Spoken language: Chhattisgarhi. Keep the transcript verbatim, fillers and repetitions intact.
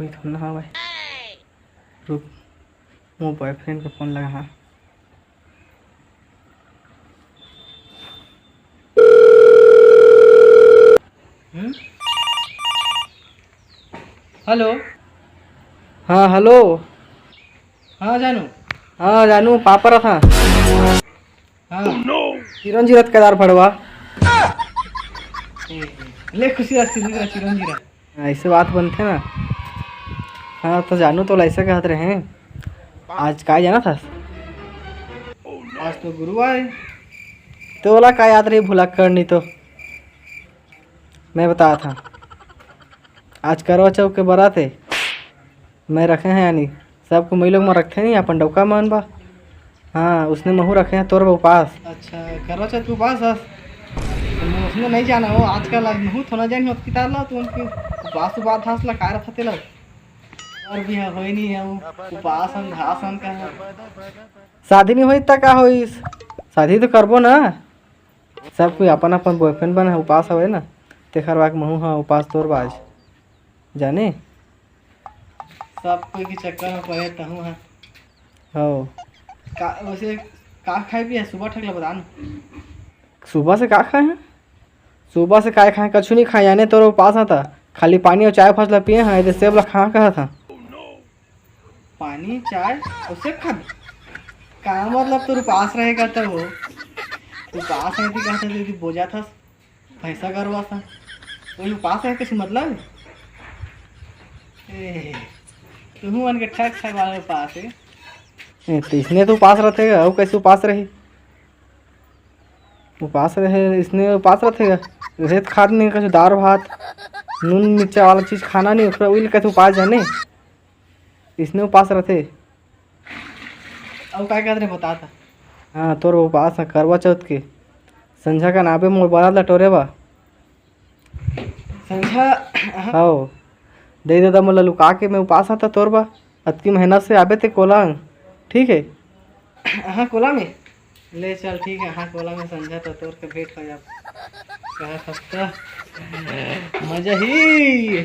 कोई थोड़ा ना हवय। रुक, मोर बॉयफ्रेंड के फोन लगा। हाँ। हम्म? हेलो। हाँ, हेलो। हाँ, जानू। हाँ, जानू, पापा रहा था। हाँ। चिरंजीरा के दार फड़वा। ए, ले खुशी रख, चिरंजीरा, चिरंजीरा। ऐसे बात बनथे ना। हाँ, तो जानू तो ऐसे कहत रहे, आज काय जाना था? आज तो गुरुवार है। तो ओला का याद रही भुलक्कड़ नहीं तो। मैं बता था, आज करवा चौथ के बरत है, मैं रखे हैं यानी सबको मई लोग में रखते नहीं अपन डौका मन बा। हाँ, उसने महू रखे हैं तोर बा उपास। अच्छा, करवा चौथ के उपास हस? तो मैं उसने नहीं जाना हो, आजकल आज महू थोड़ा जानी होत कितार ला, तू उनके उपास उपास हस ला, काय रखा तेला? और भी है, होई नहीं है, वो उपास हम घास हम का है। शादी नहीं होई त का होइस? शादी तो करबो ना। सब कोई अपन अपन बॉयफ्रेंड बना उपास हवे ना, तेखर बाद महू हाँ उपास तोर बाज जाने। सब कोई के चक्कर में पड़े तहूँ हाँ। हो। का वैसे का खाए पिए सुबह ठकला बता ना। सुबह से का खाए हैं? सुबह से काय खाए, कछु नहीं खाए, जाने तोर उपास हाँ ता। खाली पानी और चाय फसला पिए हाँ, ये सेब ला खा कहा था। पानी, चाय और सेब खाबे? का मतलब तोर उपास रहेगा तब हो? उपास है ती कहता दीदी बोजा था भैंसा गरवा सा। वही उपास है किसी मतलब? ए, तुहू मन के ठक ठक वाला उपास है। ए, तो इसने तो उपास रहते हैं, और कैसे उपास रही? उपास रहे, इसने उपास रहते हैं। रहे तो खात नहीं, कैसे दाल भात, नून मिर्चा वाला चीज खाना नहीं, ओकरा उइल कैसे उपास जाने? इसने उपास रथे। अउ काय कहत रहे बता ता। हाँ, तोर उपास ह करवा चौथ के। संझा का नाबे मोर बारात ला टोरे बा। संझा, हाँ। हव। दे दे दा मोला लुका के, मैं उपास ह त तोर बा। अतकी मेहनत से आबे ते कोला, ठीक है? हाँ, कोला में। ले चल, ठीक है, हाँ, कोला में संझा त तोर के भेंट हो जाब। कहा खस्ता। मजा ही।